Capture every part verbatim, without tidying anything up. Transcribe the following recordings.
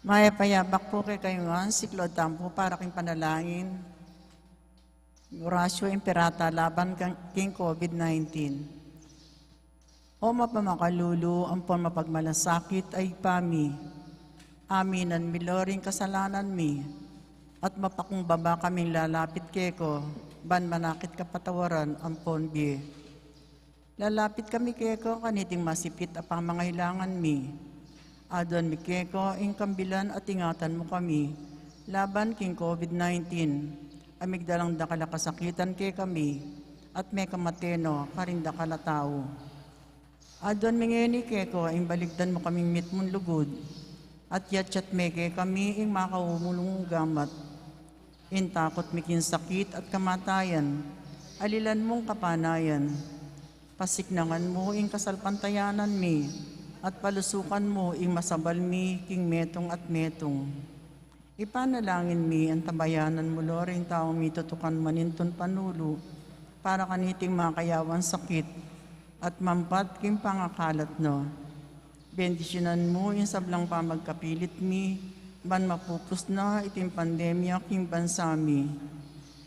Mayap a yabak pu kekayu ngan, siklaud tamu pu para king panalangin. Oratio Imperata laban kang, king COVID nineteen. O mapamakalulu ampon mapagmalasakit a Ibpa mi, aminan mi la ring kasalanan mi, at mapakumbaba kaming lalapit keka, ban manakit kapatawaran ampon bie. Lalapit kami keka kaniting masipit a pamangailangan mi. Aduan mi keka ing kambilan at ingatan mu kami laban king COVID nineteen, a migdalang dakal a kasakitan kekami, at mekamate no karing dakal a tau. Aduan mi ngeni keka ing baligdan mu kaming mitmung lugud, at yatyat me kekami ing makaumulung gamat. Ing takut mi king sakit at kamatayan, alilan mung kapanayan. Pasiknangan mu ing kasalpantayanan mi, at palusukan mu ing masabal mi king metung at metung. Ipanalangin mi antabayanan mu la ring taung mitutukan manintun panulu para kaniting makayawan sakit at mampat king pangakalat na. Bendisyunan mu ing sablang pamagkapilit mi, ban mapupus na iting pandemya king bansa mi.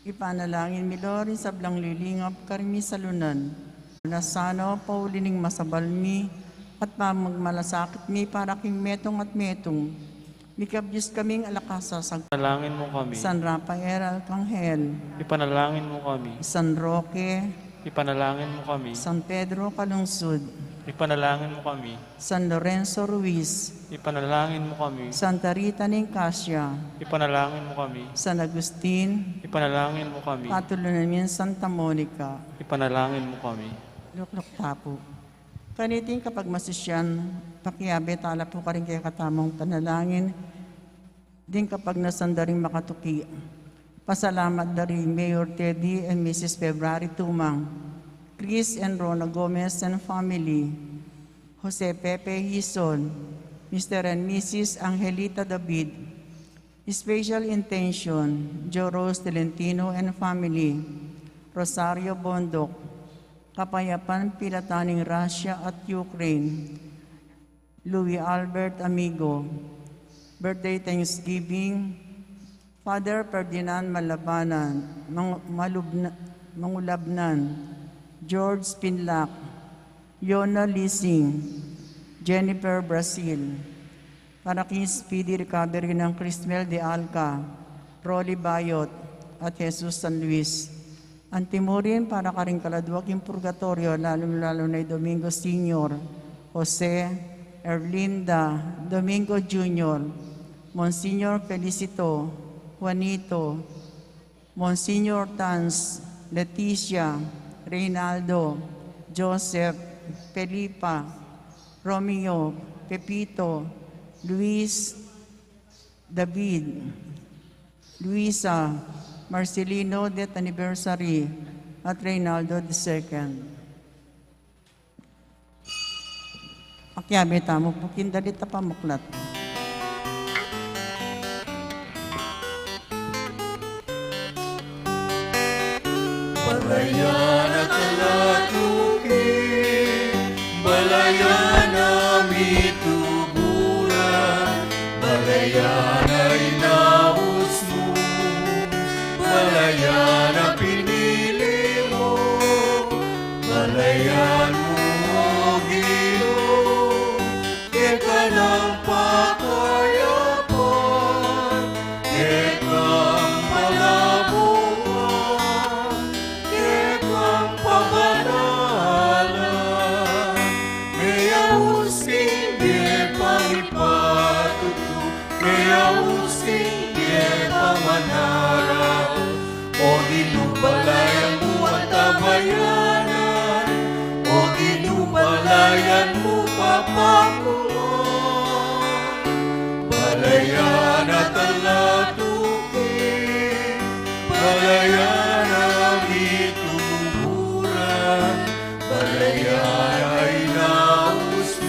Ipanalangin mi la ring sablang lilingap karing misalunan. Na sana pauli ning masabal mi at pamagmalasakit mi para king metung at metung. Mikabyus kaming alakasasag. Ipanalangin mu kami. San Rafael Arcangel. Ipanalangin mu kami. San Roque. Ipanalangin mu kami. San Pedro Calungsod. Ipanalangin mu kami. San Lorenzo Ruiz. Ipanalangin mu kami. Santa Rita Nicasia. Ipanalangin mu kami. San Agustin. Ipanalangin mu kami. Patulunan mi Santa Monica. Ipanalangin mu kami. Lukluk ta pu. Kaniting kapagmasisyan, pakiabe tala pu karing kekatamung panalangin, ding kapagnasan da ring makatuki. Pasalamat da ring Mayor Teddy and Missus February Tumang, Chris and Rona Gomez and family, Jose Pepe Hizon, Mister and Missus Angelita David, special intention, Joe Rose Tolentino and family, Rosario Bondoc, Kapayapan Pilatan ning Russia at Ukraine, Louis Albert Amigo, birthday Thanksgiving, Father Ferdinand Malabanan, Mang-, Malubna-, Mangulabnan, George Pinlac, Leona Lising, Jennifer Brazil, para king speedy recovery nang Crismel de Alca, Rolly Bayot, at Jesus San Luis. Antimurin para karing kaladua king purgatoryo, lalu-lalu na i Domingo Senior, Jose, Erlinda, Domingo Junior, Monsignor Felicito, Juanito, Monsignor Tans, Leticia, Reynaldo, Joseph, Felipa, Romeo, Pepito, Luis, David, Luisa, Marcelino, death anniversary, at Reynaldo the second. Pakiabe tamu pu king dalit a pamuklat. Balayan a talatuki, balayan a mituburan, balayan a inausmus, balayan a pinili mu, balayan mu, O Ginu, keka nang pakayapan, keka nang palabungan, keka nang pabanalan. Meyaus king bie pang ipatutu, meyaus king bie pang manaraun. O Ginu, balayan mu antabayanan, O Ginu, balayan mu papakulun. Balayan a talatuki, balayan a mituburan, balayan a inausmus,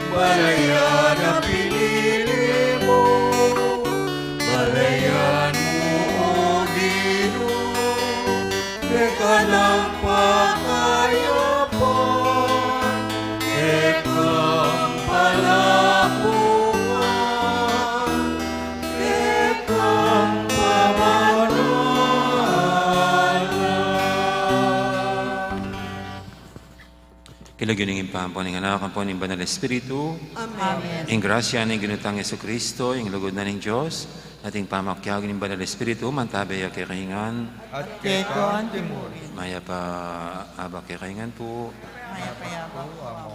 balayan a pinili mu, balayan mu, O Ginu, keka nang pakayapan, keka nang palabungan, King lagyu ning Ibpa, ampon ning Anak, ampon ning Banal Espiritu. Amen. Ing grasya ning Ginu tang Jesucristo, ing lugud na ning Dios, at ing pamakiabe ning Banal Espiritu, mantabe ya kekayu ngan. At keka mu rin. Mayap a abak kekayu ngan pu. Mayap a abak pu.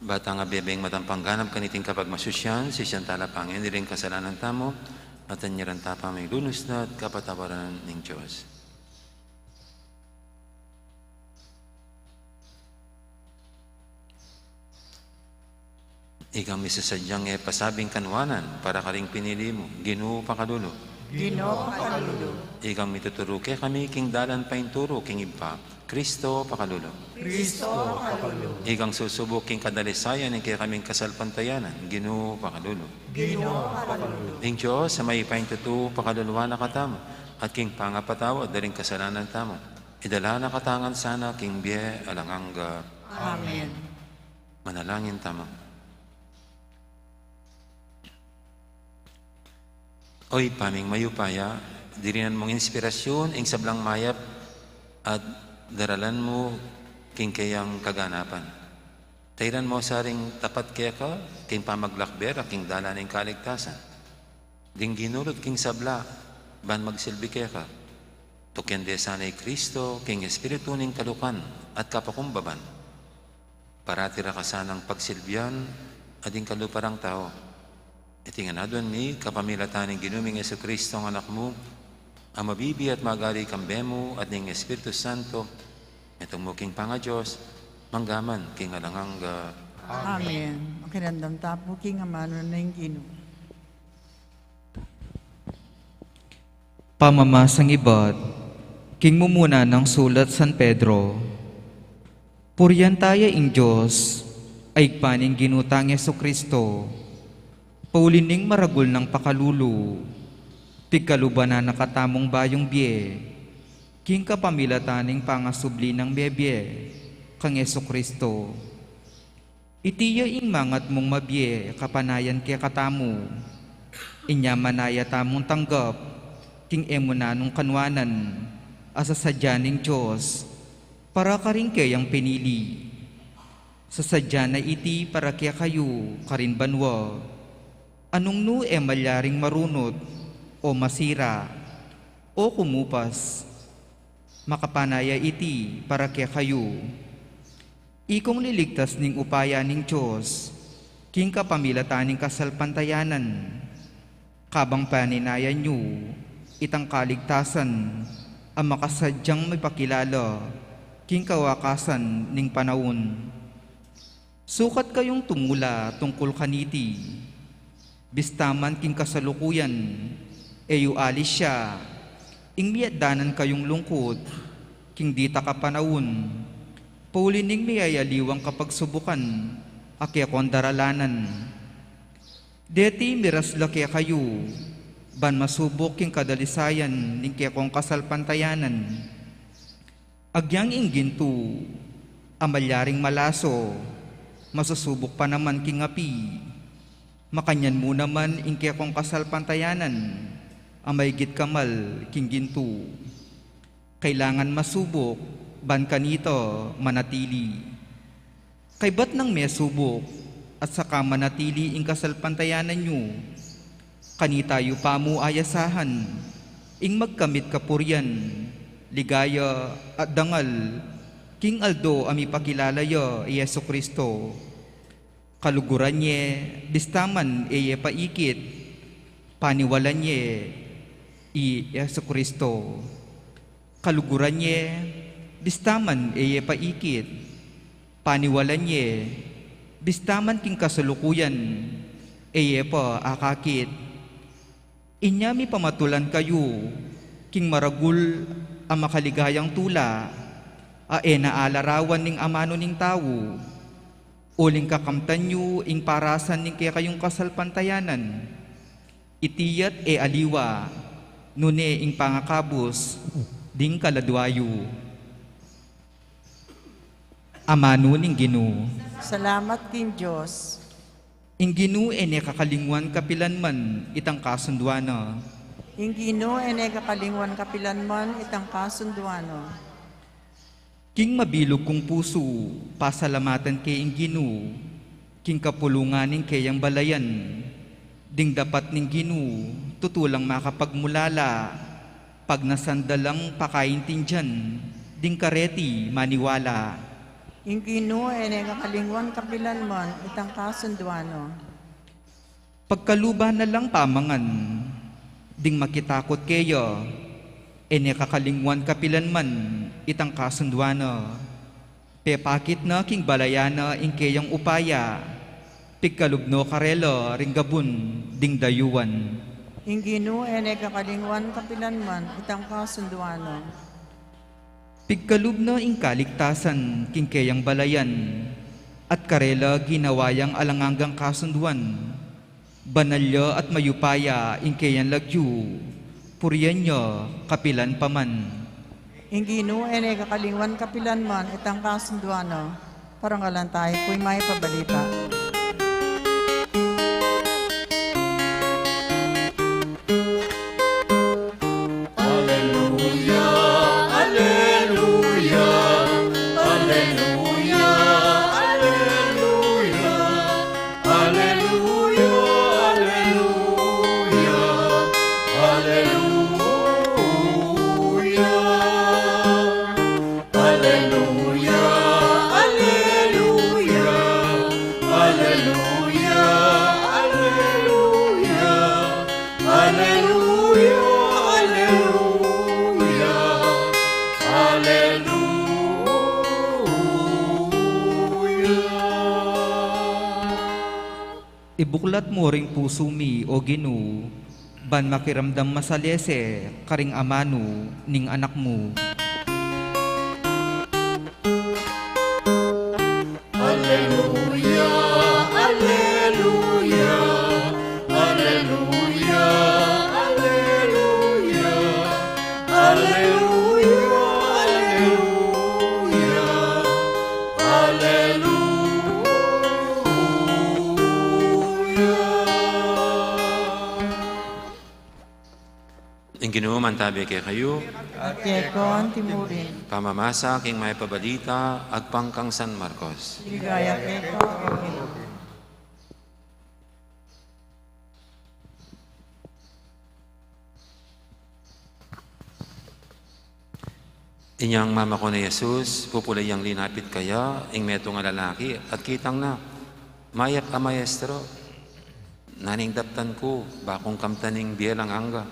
Ba tang abe-abeng matampang ganap kaniting kapagmasusyan, sisian tala pangin ding kasalanan tamu, at anyaran ta pa ing lunus na at kapatawaran ning Dios. Ikang misasadyang e pasabing kanuanan para karing pinili mu, Ginu, pakalulu. Ginu, pakalulu. Ikang mituturu kekami king dalan painturu king Ibpa, Kristo, pakalulu. Kristo, pakalulu. Ikang susubuk king kadalisayan ning kekaming kasalpantayanan, Ginu, pakalulu. Ginu, pakalulu. Ing Dios a mayupayang tutu pakaluluan na katamu, at king pangapatawad da ring kasalanan tamu, idala na katamu ngan sana king bie alang angga. Amen. Manalangin tamu. O Ibpa ming mayupaya, dirinan mung inspirasyun ing sablang mayap at daralan mu king keyang kaganapan. Tairan mu sa ring tapat keka king pamaglakbe ra king dalan ning kaligtasan. Ding ginurut king sabla, ban magsilbi keka. Tuken de sana i Kristo king espiritu ning kalukan at kapakumbaban. Parati ra ka sanang pagsilbian a ding kalupa rang tau. Iti ngan aduan mi kapamilatan ning Ginu ming Jesucristo a Anak mu, a mabibie at magari kambe mu at ning Espiritu Santo, metung mu king pangaDios, mangga man king alang angga. Amen. Makiramdam ta pu king amanu ning Ginu. Pamamasang ibat king mumuna nang sulat San Pedro. Purian taya ing Dios a Ibpa ning Ginu tang Jesucristo, pauli ning maragul nang pakalulu, pigkaluban na na katamung bayung bie, king kapamilatan ning pangasubli nang mebie kang Jesucristo. Iti ya ing mangat mung mabie kapanayan kekatamu. Inya manaya tamung tanggap king e mu nanung kanuanan a sasadya ning Dios para karing keyang pinili. Sasadya na iti para kekayu karin banua, a nung nu e malyaring marunut, o masira, o kumupas, makapanaya iti para kekayu. Ikong liligtas ning upaya ning Dios king kapamilatan ning kasalpantayanan, kabang paninayan yu itang kaligtasan a makasadyang mipakilala king kawakasan ning panaun. Sukat kayung tumula tungkul kaniti, bista man king kasalukuyan, e yu alis ya, ing miatdanan kayung lungkut king ditak a panaun, pauli ning miyayaliwang kapagsubukan a kekong daralanan. Deti miras la kekayu ban masubuk king kadalisayan ning kekong kasalpantayanan. Agyang ing gintu a malyaring malaso, masusubuk pa naman king api, makanyan mu naman ing kekong kasalpantayanan a maigit kamal king gintu. Kailangan masubuk ban kanita manatili. Kaybat nang mesubuk at saka manatili ing kasalpantayanan yu, kanita yu pa mu ayasahan ing magkamit kapurian, ligaya, at dangal king aldo a mipakilala ya i Jesucristo. Kaluguran ye, bista man e ye paikit, paniwalan ye i Jesucristo. Kaluguran ye, bista man e ye paikit, paniwalan ye, bista man king kasalukuyan e ye pa akakit. Inya mipamatulan kayu king maragul a makaligayang tula a e na alarawan ning amanu ning tau, uling kakamtan yu ing parasan ning kekayung kasalpantayanan. Iti ya't e aliwa, nune ing pangakabus ding kaladua yu. Amanu ning Ginu. Salamat king Dios. Ing Ginu e ne kakalingwan kapilan man itang kasunduan na. Ing Ginu e ne kakalingwan kapilan man itang kasunduan na. King mabilug kung pusu, pasalamatan ke ing Ginu, king kapulungan ning keyang balayan. Ding dapat ning Ginu, tutu lang makapagmulala, pagnasan da lang pakaintindian, ding kareti maniwala. Ing Ginu e ne kakalingwan kapilanman, itang kasunduan no. Pagkaluban na lang pamangan, ding makitakut keya, e ne kakalingwan kapilanman, itang kasunduan na. Pepakit na king balayan na ing keyang upaya, pigkalub no karela ring gabun ding dayuan. Ing Ginu e ne kakalingwan kapilanman, itang kasunduan na. Pigkalub na ing kaligtasan king keyang balayan, at karela ginawa yang alang anggang kasunduan. Banal ya at mayupaya ing keyang lagyu, purian ya kapilan pa man. Ing Ginu e ne kakalingwan kapilanman, itang kasunduan na. Parangalan tayu pu ing Mayap a Balita. Aleluya, aleluya, aleluya, aleluya, aleluya, aleluya, aleluya. Aleluya, aleluya, aleluya, aleluya, aleluya, aleluya, aleluya. Ibuklat mu ring pusu mi, O Ginu, ban makiramdam masalese karing amanu ning anak mu. Aleluya, aleluya, aleluya, aleluya, aleluya, aleluya, aleluya. Ing Ginu mantabi kekayu. At keka mu rin. Pamamasa king Mayap a Balita agpang kang San Marcos. Ligaya keka, O Ginu. Inyang mamakun i Jesus, pupula yang linapit kaya ing metung a lalaki, at kitang na, mayap a maestro. Naning daptan ku, bakung kamtan ing bie alang angga.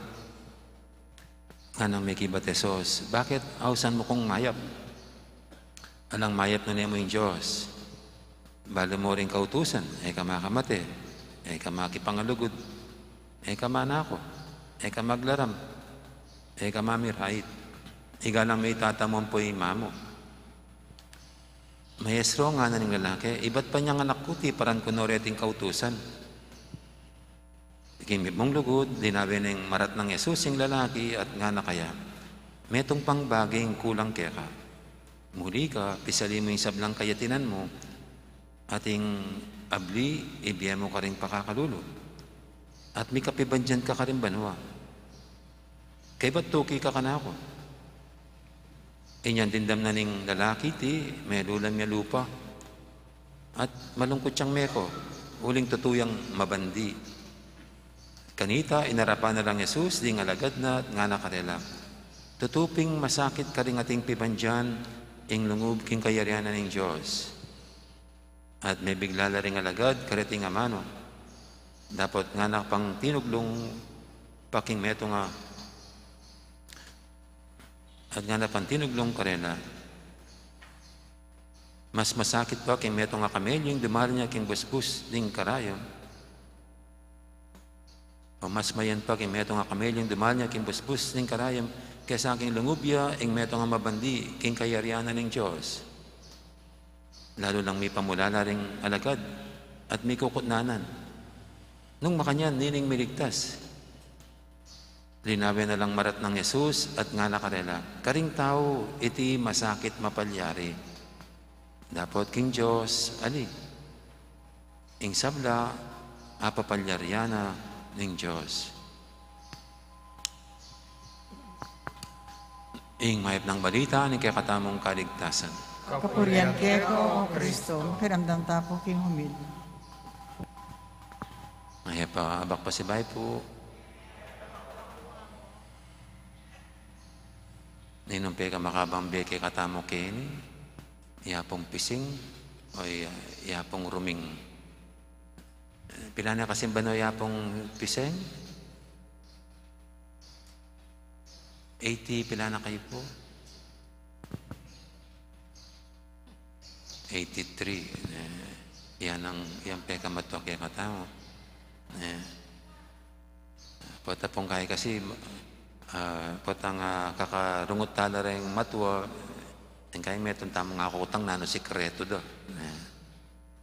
Nganang mekibat i Jesus, bakit ausan mu kung mayap? Alang mayap nune mu ing Dios. Balu mu ring kautusan, e ka makamate, e ka makipangalugud, e ka manako, e ka maglaram, e ka mamirait. Igalang me itatamu ampo ing ima mu. Maestro, ngana ning lalaki, ibat pa inyang anak ku, tiparan ku no reting kautusan. King mibung lugud, linawe neng maratnang Jesus ing lalaki at ngana kaya, metung pang bage ing kulang keka. Muli ka, pisali mu ing sablang kayatinan mu, at ing abli ibie mu karing pakakalulu, at mikapibandian ka karing banua. Kaybat tuki ka kanaku. Inyang dimdam na ning lalaki iti, melulam ya lupa, at malungkut yang meko, uling tutu yang mabandi. Kanita, inarapan na lang Jesus ding alagad na at ngana karela, tutu ping masakit karing ating pibandian ing lungub king kayarian na ning Dios. At mebigla la ring alagad kareting amanu. Dapot ngana pang tinuglung pa king metung a, at ngana pang tinuglung karela, mas masakit pa king metung a kamelyu ing dumalan ya king busbus ning karayum. O mas mayan pa king metung a kamelyu ing dumalan ya king busbus ning karayum, kesa king lungub ya ing metung a mabandi king kayarian na ning Dios. Lalu lang mipamulala ring alagad at mikukutnanan. Nung makanyan, nining miligtas? Linawe na lang maratnang Jesus at ngana karela, karing tau, iti masakit mapalyari. Dapot king Dios, ali. Ing sabla, apapalyarian na ning Dios. Ing mayap nang balita ning kekatamung kaligtasan. Kapurian keka, O Kristo. Makiramdam ta pu king humilya. Mayap a abak pasibayu pu. Ninung pekamakabang bie kekatamu keni, iya pung pising, o iya, iya pung ruming? Pila na kasimban o iya pung pising? Eighty, pila na kayu pu? Eighty-three. Eh, yan ang, yan pekamatua kekatamu. Eh, pota pung kaya kasi, ah, pota nga kakarungut tala reng matua, ing kaya metung tamung akutang nanu sikretu da. Eh,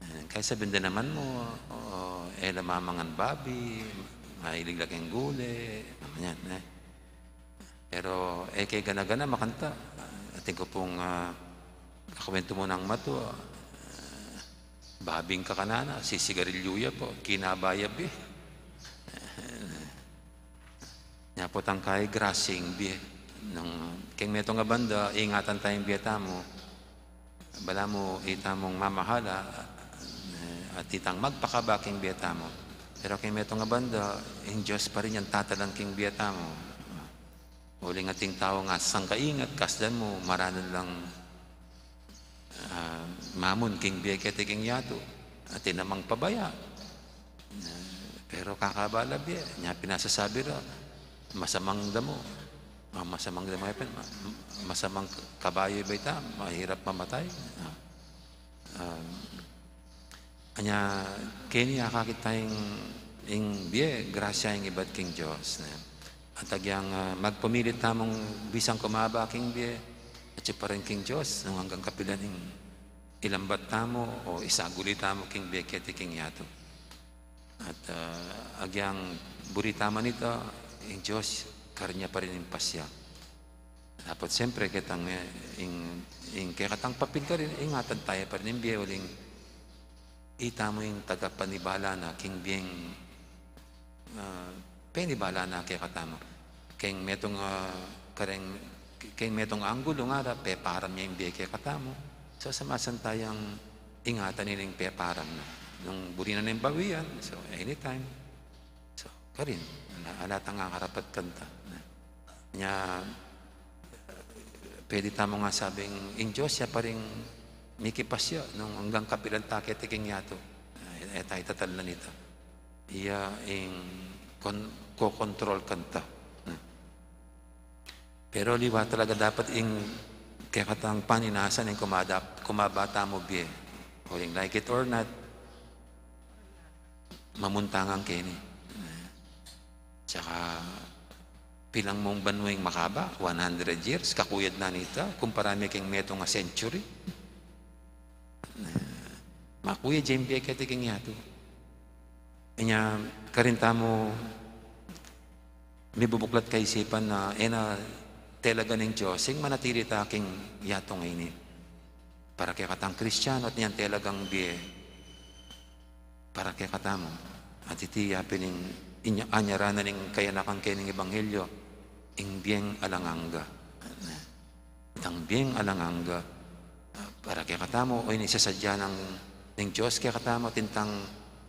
eh, kaya sabyan da naman mu, o, e la mamangan babi, mahilig la keng gule, naman yan, eh. Pero e ke gana-gana makanta. Atin ku pung, ah, kakuwentu mu nang matua, ah, babing kakanana, sisigarilyu ya pu, kinaba ya bie. Nya pu tang kaya grasya ing bie. Nung keng metung a banda, ingatan ta ing bie tamu. Balamu ita mung mamahala, eh, at itang magpakaba king bie tamu. Pero keng metung a banda, ing Dios pa rin yang tatalan king bie tamu. Uling ating tau nga sangkaingat, kasdan mu, maranun lang, ah, mamun king bie keti king yatu. Atin namang pabaya. Eh, pero kakaba la bie, nya pin sasabi ra, masamang damo. Ah, masamang damo, e pin, ma-, masamang kabayu ba ita, mahirap mamatay. Ah, ah, anya, keni akakit ta ing, ing bie, grasya ing ibat king Dios, ne? At agyang, ah, magpumilit tamung bisang kumaba king bie, atyu pa rin king Dios, nung anggang kapilan ing ilambat tamu o isaguli tamu king bie keti king yatu. At, ah, agyang buri tamu nita, ing Dios, karin ya pa rin ing pasya. Dapat siyempre ketang, eh, ing, ing kekatang papil karin, ingatan taya pa rin ing bie uling ita mu ing tagapanibala na king bieng, ah, penibala na kekatamu. Keng metung, ah, kareng, keng metung anggulu ngara, peparam ya ing bie kekatamu. So, samasan tayang ingatan ining peparam na. Nung buri na ning bawian, so, anytime. So, karin, ala, ala tang akarapat kanta. Nya, pwede tamu nga sabing, ing Dios ya pa ring mikipasya nung anggang kapilan ta keti king yatu. E, e ta itatal na nita. Iya ing kon-, kokontrol kanta. Pero liwa talaga dapat ing kekatang paninasan ing kumada-, kumaba tamu bie. Uling like it or not, mamuntangan keni. Tsaka, pilang mung banua ing makaba, one hundred years, kakuyad na nita, kumpara mi keng metung a century. Makuyad ya ing bie keti king yatu. Inya, karin tamu, mibubuklat kaisipan na, e na telaga ning Dios, ing manatili ta king yatu ngeni. Para kekatang Kristiano, at inyang telagang bie. Para kekatamu. At iti ya pin ing inya-, anyara na ning kayanakan kening ebanghelyo, ing bieng alang angga. Itang bieng alang angga. Para kekatamu, o ini sasadya nang, ning Dios kekatamu, at itang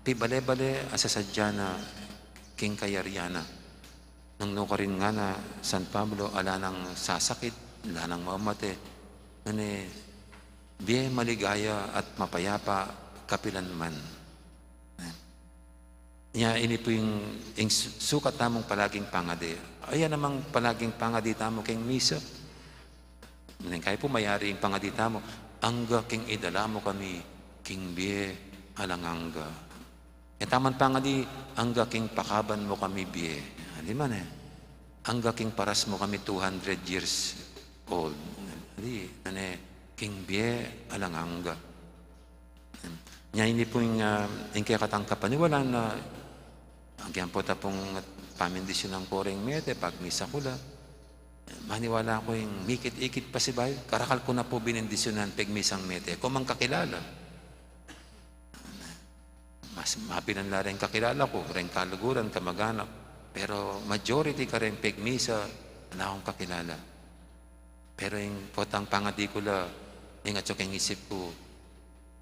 pibale-bale a sasadya na king kayarian na. Nung nukarin ngana San Pablo, ala nang sasakit, ala nang mamate, nune bie maligaya at mapayapa kapilan man. Nya, ini pu ing, ing su-, sukat tamung palaging pangadi. Ayan namang palaging pangadi tamu king misa. Neng kaya pu mayari ing pangadi tamu, angga king idala mu kami king bie alang angga. E taman pangadi, angga king pakaban mu kami bie. Di man e. Angga king paras mu kami two hundred years old. Di, nune, king bie alang angga. Nya ini pu ing, ah, ing kekatang kapaniwalan na, agyang pota pung pamindisyunan ku reng mete, pagmisa ku la. Maniwala ku ing mikit-ikit pasibayu, karakal ku na pu binindisyunan pagmisang mete. Ku mang kakilala. Mas mapilan la reng kakilala ku, reng kaluguran, kamaganak. Pero majority kareng pagmisa, ala kung kakilala. Pero ing potang pangadi ku la, ing atsu king isip ku,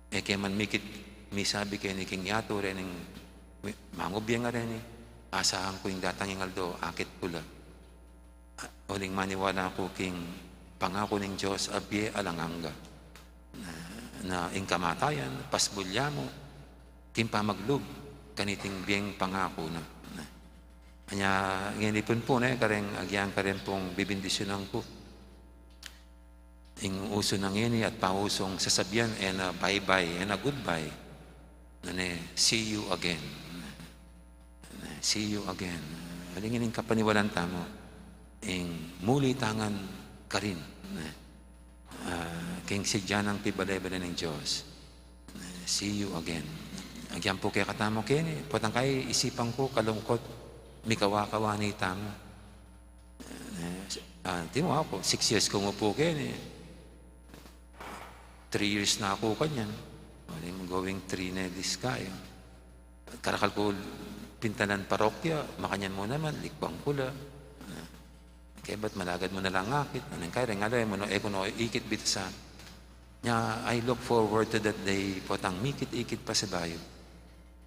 e ke man mikit misabi keni king yatu reng mi-, mangubie nga reni, asahan ku ing datang ing aldo, akit ku la. A, uling maniwala ku king pangaku ning Dios a bie alang angga. Na, na ing kamatayan, pasbul ya mu, king pamaglub, kaniting bieng pangaku na. Na. Anya, ngeni pun pu, ne, kareng agyang kareng pung bibindisyunan ku. Ing usu na ngeni at pausung sasabian, e na bye-bye, e na goodbye. Nune, see you again. Nune, see you again. Uling ing kapaniwalan tamu, ing muli tang karin. Nune, ah, king sidya nang pibale-bale ning Dios. Nune, see you again. Agyang pu kekatamu keni, potang kaisipan ku, kalungkot, mikawa-kawa ne tamu. Eh, ah, timu aku, six years kung upu keni. Three years na aku kanyan. Uling going three na this kayu. Karakal ku pintalan parokya, makanyan mu naman, likwan ku la. Eh, kaya ba't malagad mu na lang akit? Anong kaya, ring alo, e mu no, e ku no ikit bit sa. Nya, I look forward to that day, potang mikit-ikit pa sa bayu.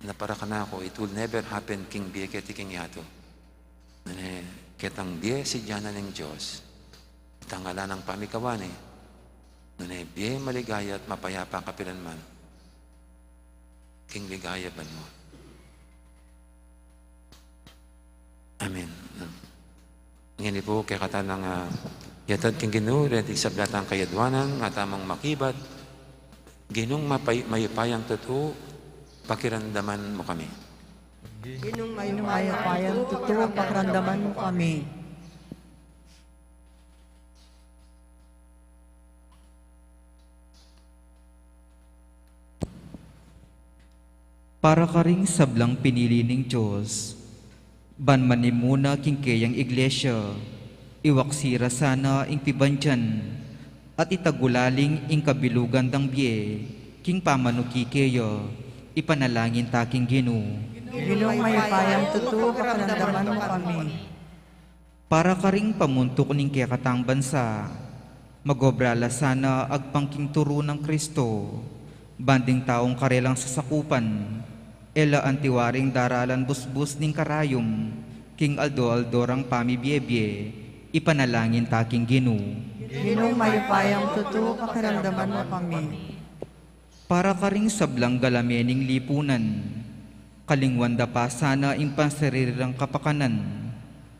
Na para kanaku, it will never happen king bie keti king yatu. Nune, ketang bie sidyanan ning Dios, itang ala nang pamikawan ne, nune, bie maligaya at mapayapa kapilanman, king ligaya banua. Amen. Ngeni pu, kekatang, ah, yatad king Ginu, reti sabla tang kayadwanan, nga tamung makibat, Ginung mapay-, mayupayang tutu, pakiramdaman mu kami. Ginung mayupayang tutu, pakiramdaman mu kami. Para karing sablang pinili ning Dios, ban manimuna king keyang iglesia, iwaksi ra sana ing pibandian, at itagulaling ing kabilugan dang bie, king pamanuki keya, ipanalangin ta king Ginu. Ginung mayupayang tutu, pakiramdaman mu kami. Para karing pamuntuk ning kekatang bansa, magobra la sana agpang king turu nang Kristo, ban ding taung karelang sasakupan, e la antiwaring daralan busbus ning karayum, king aldo-aldo rang pamibie-bie, ipanalangin ta king Ginu. Ginung mayupayang tutu, pakiramdaman mu kami. Para karing sablang galame ning lipunan, kalingwan da pa sana ing pansarili rang kapakanan,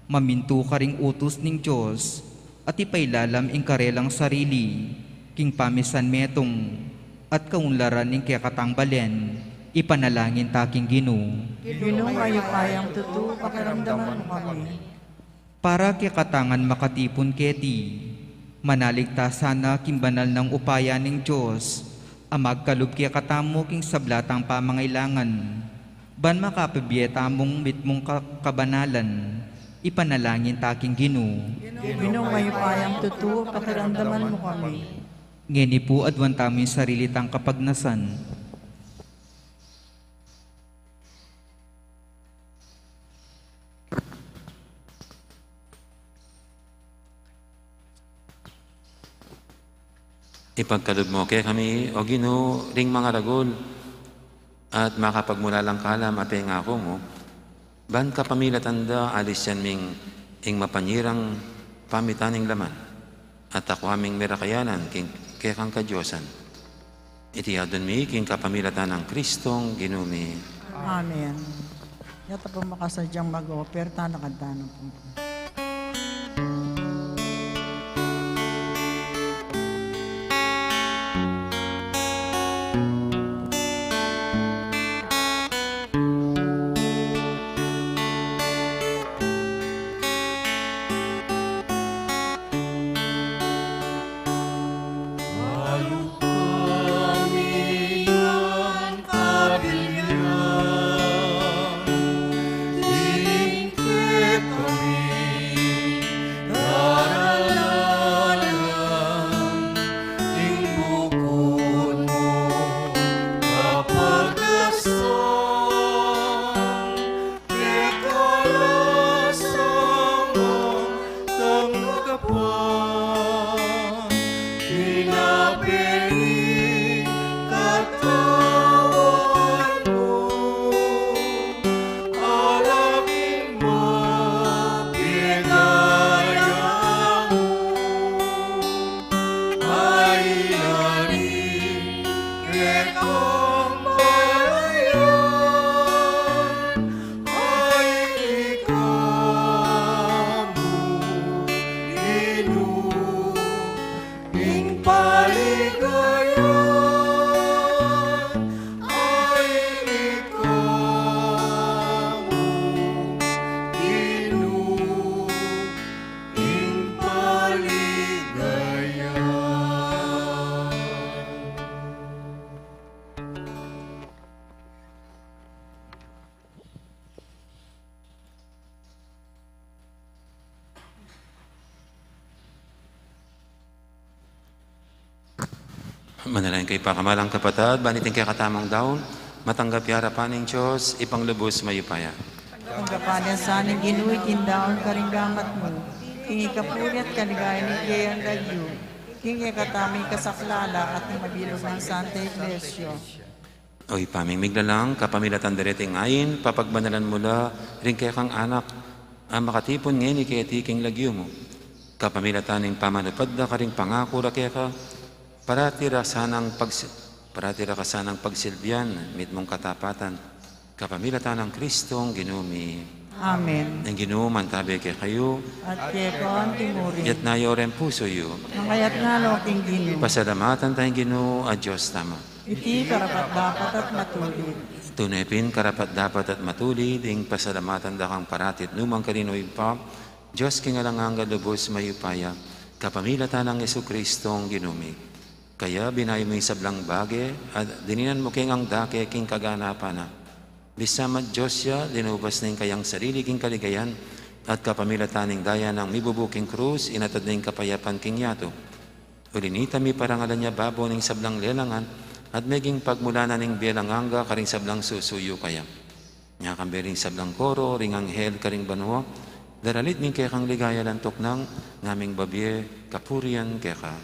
mamintu karing utus ning Dios, at ipailalam ing karelang sarili, king pamisan metung, at kaunlaran ning kekatang balen, ipanalangin ta king Ginu. Ginung mayupayang tutu, pakiramdaman mu kami. Para kekatang makatipun keti, manalig ta sana king banal nang upaya ning Dios, a magkalub kekatamu king sabla tang pamangailangan, ban makapabie tamung mitmung ka-, kabanalan, ipanalangin ta king Ginu. Ginung mayupayang tutu, pakiramdaman mu kami. Ngeni pu, aduan tamu ing sarili tang kapagnasan. Ipagkalub mu kekami, O Ginu, ring mangaragul, at makapagmulalang kalam a pengaku mu, ban kapamilatan da alisian ming ing mapanyirang pamitan ning laman, at akua ming merakayanan king kekang kadiosan. Iti adwan mi king kapamilatan nang Kristong Ginu mi. Amen. Yata pu makasadyang mag-offer, tanakad tana pu. Beni katawan mu, ala king mabie daya mu, ay lari kekang balayan, ay ika mu, Ginu, ing paligayan, ay ika mu, Ginu, ing paligayan. Manalangin kayu pakamalan kung kapatad, ban iting kekatamung daun, matanggap ya king arapan ning Dios, Ibpang lubus mayupaya. Tanggapan na sa ning Ginu iting daun karing gamat mu, king ikapuri at kaligayan ning keyang lagyu, king kekatamung kasaplalan at ning mabilug nang Santa Iglesia. O Ibpa ming miglalang, kapamilatan da reting ain, papagbanalan mu la ring kekang anak, a makatipun ngeni keti king lagyu mu. Kapamilatan ning pamanupad da karing pangaku ra keka, parati ra sanang pagsi-, parati ra ka sanang pagsilbian, mitmung katapatan. Kapamilatan nang Kristong Ginu mi. Amen. Ing Ginu mantabe kekayu. At keka mu rin. Itas yu reng pusu yu. Mangyayat na la king Ginu. Pasalamatan taya ing Ginu a Dios tamu. Iti karapat-dapat at matulid. Tune pin karapat-dapat at matulid ing pasalamatan da kang parati at nukarin man, o Ibpa, Dios king alang angga, lubus mayupaya, kapamilatan nang Jesucristong Ginu mi. Kaya binayu mu ing sablang bage, at dininan mu keng angga ke king kaganapan na. Bisa man Dios ya, linubas na ing kayang sarili king kaligayan, at kapamilatan ning daya nang mibubu king krus, inatad na ing kapayapan king yatu. Uli nita, miparangalan ya babo ning sablang lelangan, at meging pagmulan na ning bie alang angga karing sablang susuyu kaya. Nya kambe ring sablang koro ring anghel karing banua, daralit ning kekang ligaya, lantuk nang ngaming babie kapurian keka.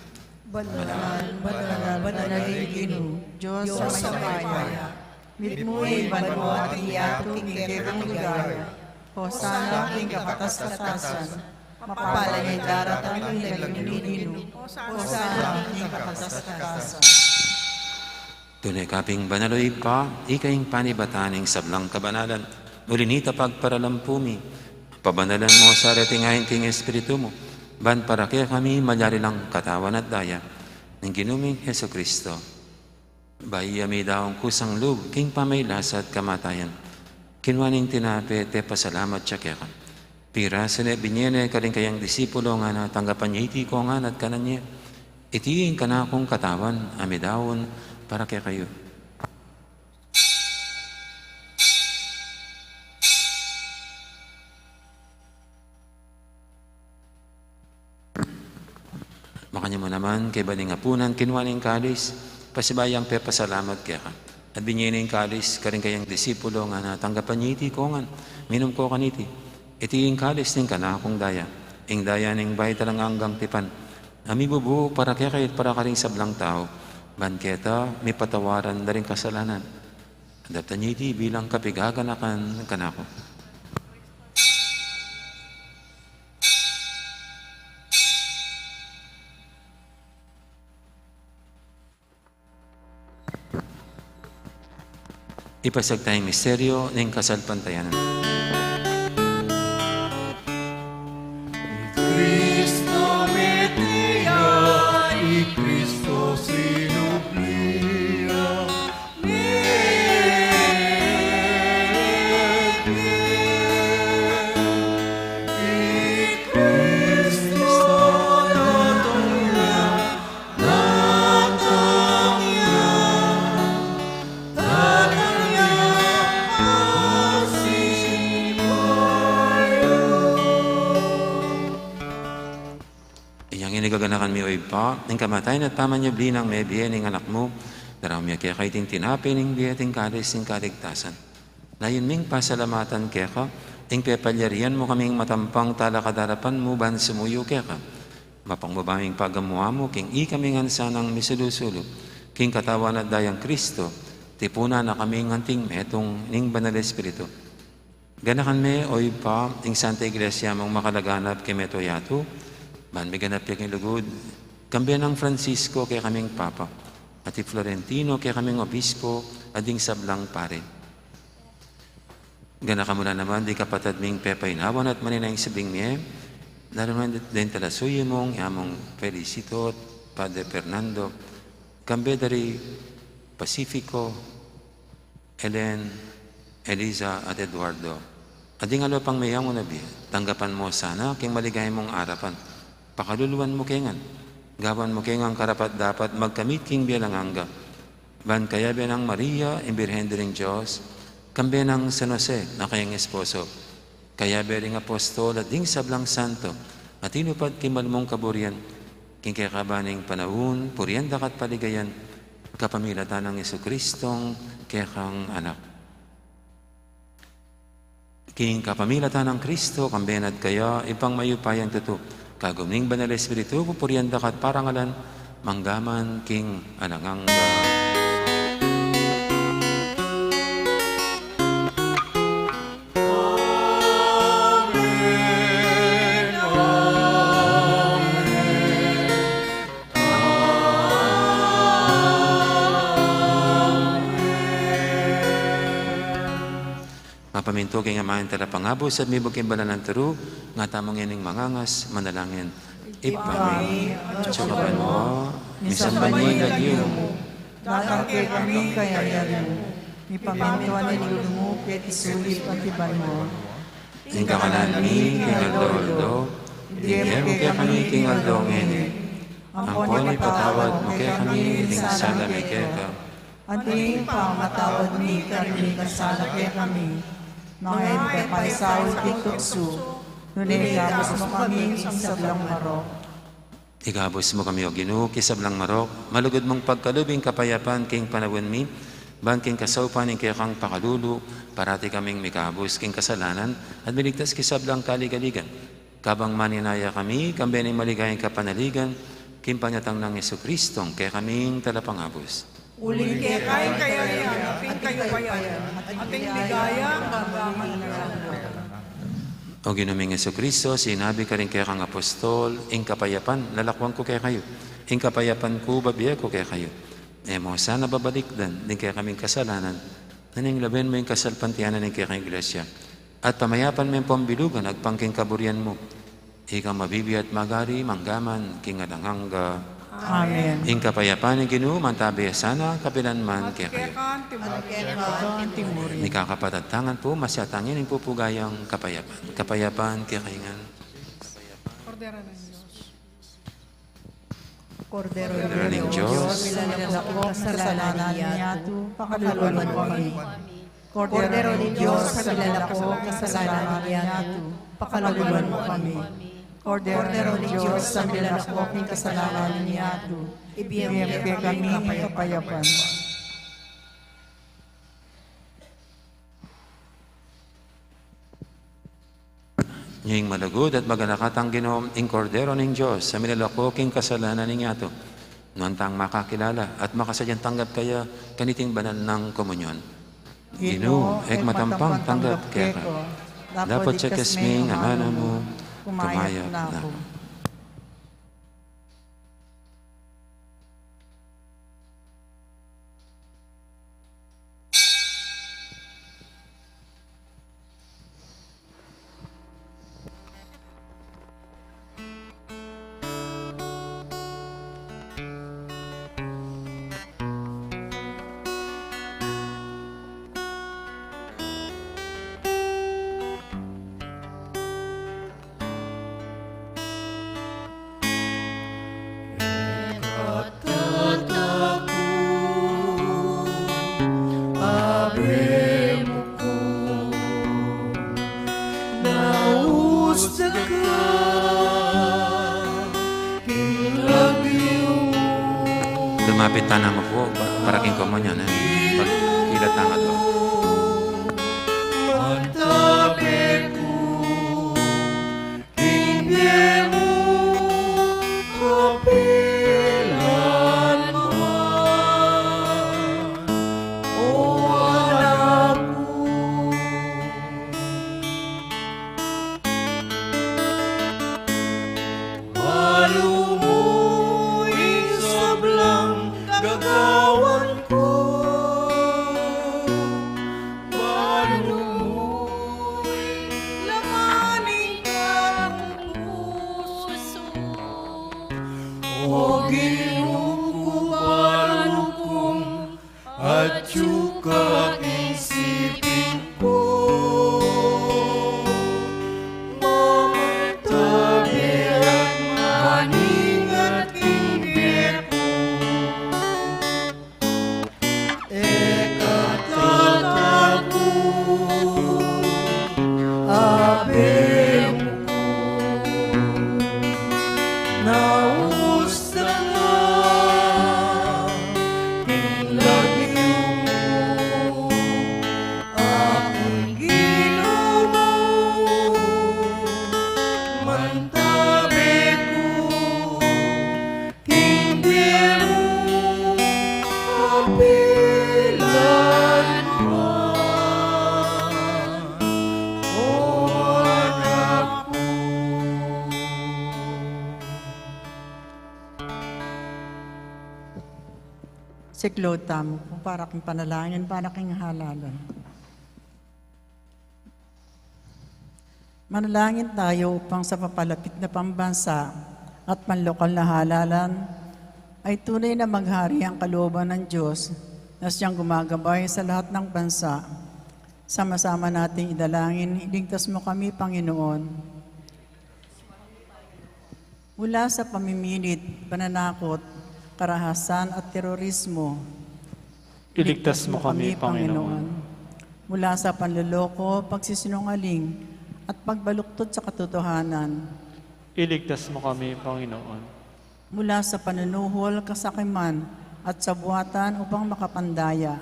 Banal, banal, banal ing Ginu, Dios a mayupaya. Mitmu ing banua at ing yatu king kekang ligaya. Hosana king kakatas-katasan. Mapalad ya ing daratang king lagyu ning Ginu. Hosana king kakatas-katasan. Tune ka pin banal, o Ibpa, ika ing panibatan ning sablang kabanalan. Uli nita, pagparalampu mi, pabanalan mu sa reting ain king Espiritu mu, ban para kekami malyari lang katawan at daya ning Ginu ming Jesucristo. Bayu ya midaun kusang lub king pamagkasakit at kamatayan, kinua ne ing tinape, tepasalamat ya keka, pirasu ne, binie ne karing kayang disipulo, ngana, tanggapan ye iti kongan at kanan ye. Iti ing kanakung katawan a midaun para kekayu. Makanyan mu naman, kaybat ning apunan, kinua ne ing kalis, pasibayu yang pepasalamat keka, at binie ne ing kalis karing kayang disipulo, ngana, tanggapan ye iti kongan, minum ko kaniti. Iti ing kalis ning kanakung daya, ing daya ning bayu at alang anggang tipan, a mibubu para kekayu at para karing sablang tau, ban keta mipatawaran da ring kasalanan. Daptan ye iti bilang kapaganakan kanaku. Ipasiag taya ing misteryo ning kasalpantayanan. I Cristo mete ya, i Cristo sinubli ya, mete. I Cristo datang ya, datang ya, datang ya, asibayu. Inyang ini gaganakan mi, o Ibpa, ing kamatayan at pamanyubli nang mebie ning Anak mu, daraun mi keka iting tinape ning bie at ing kalis ning kaligtasan. Layun ming pasalamatan keka ing pepalyarian mu kaming matampang talakad king arapan mu ban sumuyu keka. Mapangbabaing pagamu-amu king ikami ngan sanang misulu-sulu king katawan at dayang Kristo, tipunan na kaming anting metung ning Banal Espiritu. Ganakan me, o Ibpa, ing Santa Iglesia mung makalaganap king mabilug a yatu, ban miganap ya king lugud, kambe nang Francisco kekaming Papa, at i Florentino kekaming Obispo, at ding sablang pari. Ganakan mu la naman ding kapatad ming pepainawan at manenaya king subling mie, lalu na ding talasuyu mung Yamung Felicito at Padre Fernando, kambe da ri Pacifico, Helen, Eliza, at Eduardo, at ding aliwa pang meyangu na bie, tanggapan mu sana king maligaya mung arapan. Pakaluluan mu ke ngan, gawan mu ke ngan karapat-dapat magkamit king bie alang angga, ban kayabe nang Maria, ing Birhen da ring Dios, kambe nang San Jose, a kayang esposo, kayabe ring apostol at ding sablang santo a tinupad king mal mung kaburian, king kekaban ning panaun, purian da ka at paligayan, kapamilatan nang Jesucristong kekang Anak. King kapamilatan nang Kristo, kambe na at kaya, Ibpang mayupayang tutu, kagum ning Banal Espiritu, pupurian da ka at parangalan, mangga man king alang angga. Mapamintu king amanung talapangabus at mibug king banal nang turu, nga tamu ngening mangangas, manalangin. Ibpa mi, atsu ka banua, misamban ya ing lagyu mu, datang kekami ing kayarian mu, mipamintuan ing lub mu keti sulip anti banua. Ing kakanan mi king aldo-aldo, ibie mu kekami king aldo ngeni, ampon ipatawad mu kekami ding sala mi keka, anti ing pamamatawad mi karing mikasala kekami. Manga e mu ke paisaul king tuksu, nune ikabus mu kami king sablang marok. Ikabus mu kami, O Ginu, king sablang marok, malugud mung pagkalub ing kapayapan king panaun mi, ban king kasaupan ning kekang pakalulu, parati kaming mikabus king kasalanan, at miligtas king sablang kaligaligan. Kabang manenaya kami, kambe ning maligayang kapanaligan, king panyatang nang Jesucristong kekaming talapangabus. Uling keka ing kayarian, at ing kayupayan, at ing ligaya, mangga man king alang angga. O Ginu ming Jesucristo, sinabi karing kekang apostol, ing kapayapan lalakwan ku kekayu, ing kapayapan ku bibie ku kekayu. E mu sana babalikdan ding kekaming kasalanan, nune lawen mu ing kasalpantayanan ning kekang Iglesia, at pamayapan me ampon bilugan agpang king kaburian mu. Ikang mabibie at magari, mangga man king alang angga. Amen. Ing kapayapan ning Ginu mantabe ya sana kapilan man kekayu. At keka antimurin. Mikakapatad tang ampo, masyatang ing pupugayang kapayapan. Kapayapan kekayu ngan. Kordero ning Dios. Kordero ning Dios, milalako king kasalanan ning yatu, pakaluluan mu kami. Kordero ning Dios, milalako king kasalanan ning yatu, pakaluluan mu kami. Kordero ning Dios, milalako king kasalanan ning yatu, ibie mu kekami ing kapayapan. Ing malugud at maganaka tang Ginu, ing Kordero ning Dios, a milalako king kasalanan ning yatu. Nuan tang makakilala at makasadyang tanggap kaya kaniting banal nang komunyon. Ginu, e ku matampang tanggap keka, dapot ikasme ing amanu mu, kumayap na ku. Lumapit tana mu pu, pa-, para king komunyon, e. Pagkilat tana mu. King bie mu, Pilan mo, o anak ku. Siklaud tamu pu para king panalangin, para king halalan. Manalangin tayo upang sa papalapit na pambansa at panlokal na halalan ay tunay na maghari ang kalooban ng Diyos na siyang gumagabay sa lahat ng bansa. Sama-sama nating idalangin, iligtas mo kami, Panginoon. Mula sa pamimilit, pananakot, karahasan at terorismo. Iligtas mo kami, Panginoon. Mula sa panloloko, pagsisinungaling, at pagbaluktot sa katotohanan. Iligtas mo kami, Panginoon. Mula sa panunuhol, kasakiman, at sabuatan upang makapandaya.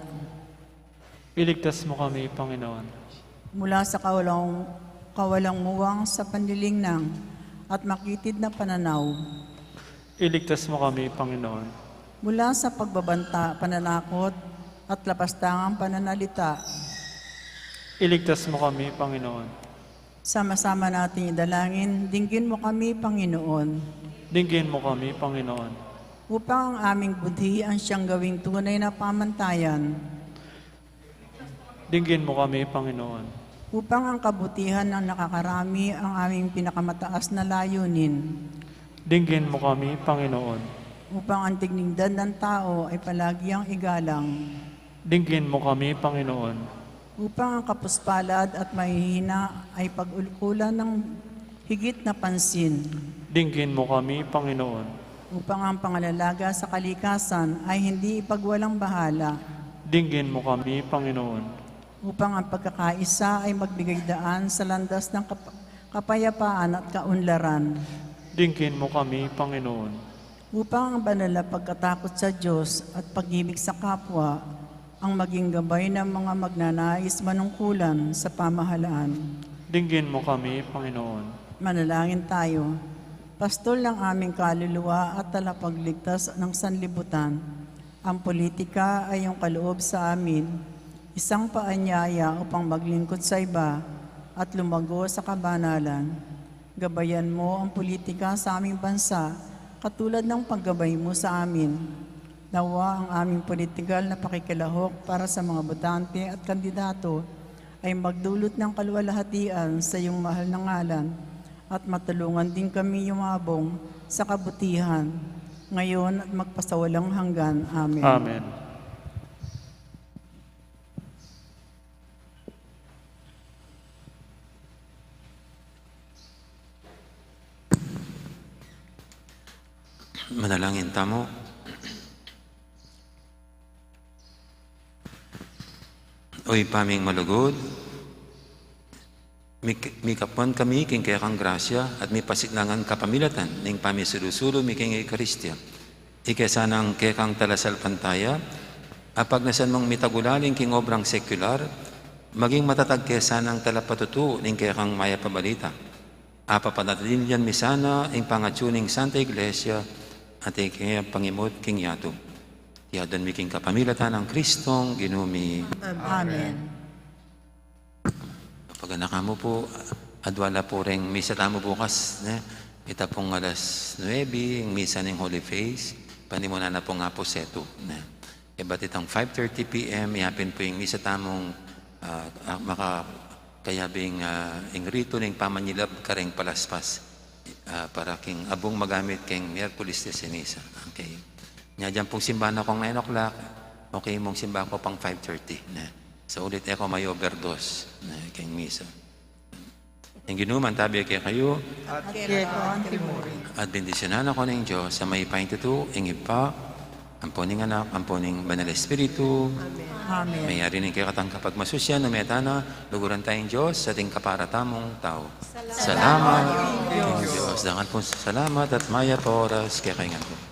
Iligtas mo kami, Panginoon. Mula sa kawalang, kawalang muwang sa panlilingnang at makitid na pananaw. Iligtas mo kami, Panginoon. Mula sa pagbabanta, pananakot, at lapastangang pananalita. Iligtas mo kami, Panginoon. Sama-sama nating idalangin, dinggin mo kami, Panginoon. Dinggin mo kami, Panginoon. Upang ang aming budhi ang siyang gawing tunay na pamantayan. Dinggin mo kami, Panginoon. Upang ang kabutihan ng nakakarami ang aming pinakamataas na layunin. Dinggin mo kami, Panginoon. Upang ang dignidad ng tao ay palagi ang igalang. Dinggin mo kami, Panginoon. Upang ang kapuspalad at mahihina ay pag-ulkulan ng higit na pansin. Dinggin mo kami, Panginoon. Upang ang pangalalaga sa kalikasan ay hindi ipagwalang bahala. Dinggin mo kami, Panginoon. Upang ang pagkakaisa ay magbigay daan sa landas ng kap-, kapayapaan at kaunlaran. Dinggin mo kami, Panginoon. Upang ang banal na pagkatakot sa Diyos at pag-ibig sa kapwa ang maging gabay ng mga magnanais manungkulan sa pamahalaan. Dinggin mo kami, Panginoon. Manalangin tayo. Pastol ng aming kaluluwa at talapagligtas ng sanlibutan, ang politika ay iyong kaloob sa amin, isang paanyaya upang maglingkod sa iba at lumago sa kabanalan. Gabayan mo ang politika sa aming bansa, katulad ng paggabay mo sa amin. Nawa ang aming politikal na pakikilahok para sa mga botante at kandidato ay magdulot ng kaluwalhatian sa iyong mahal na ngalan at matulungan din kami yumabong sa kabutihan, ngayon at magpasawalang hanggan. Amen. Amen. Manalangin tamu. O Ibpa ming malugud, mik-, mikapwan kami king kekang grasya at mipasiklangan kapamilatan ning pamisulu-sulu mi king Eukaristia. Ike sanang kekang talasalpantaya, apagnasan mung mitagulaling king obrang sekular, maging matatag ke sanang talapatutu ning kekang mayap a balita. Apapanatilian mi sana ing pangatyu ning Santa Iglesia at ing kayang pangimut king yatu. Iti adwan mi king kapamilatan nang Kristong Ginu mi. Amen. Paganaka mu pu, adwa la pu reng misa tamu bukas, ne? Ita pung alas nuebe, ing misa ning Holy Face, panimunan na pung apusetu, ne? Ibat itang five thirty P M, yapin pu ing misa tamung, ah, ah, maka-, kayabing, ah, ing ritu ning pamanyilab kareng palaspas, ah, para king abung magamit keng Miyerkules de Ceniza. Okay. Nya dyan pung simba na kong nine o'clock, okay mung simba ko pang five thirty, ne? Sa ulit e ko ma-overdose, ne, keng misa. Ing Ginu mantabi kekayu. At keka mu rin. At bendisyunan na kayu ning Dios a mayupaya king tutu, ing Ibpa, ampo ning Anak, ampo ning Banal Espiritu. Amen. Amen. Mayari ning kekatang kapagmasusyan, ume tana, luguran taya ing Dios, ating kapara tamung tau. Salamat king Dios. Dangal pung salamat at mayap a oras kekayu ngan pu.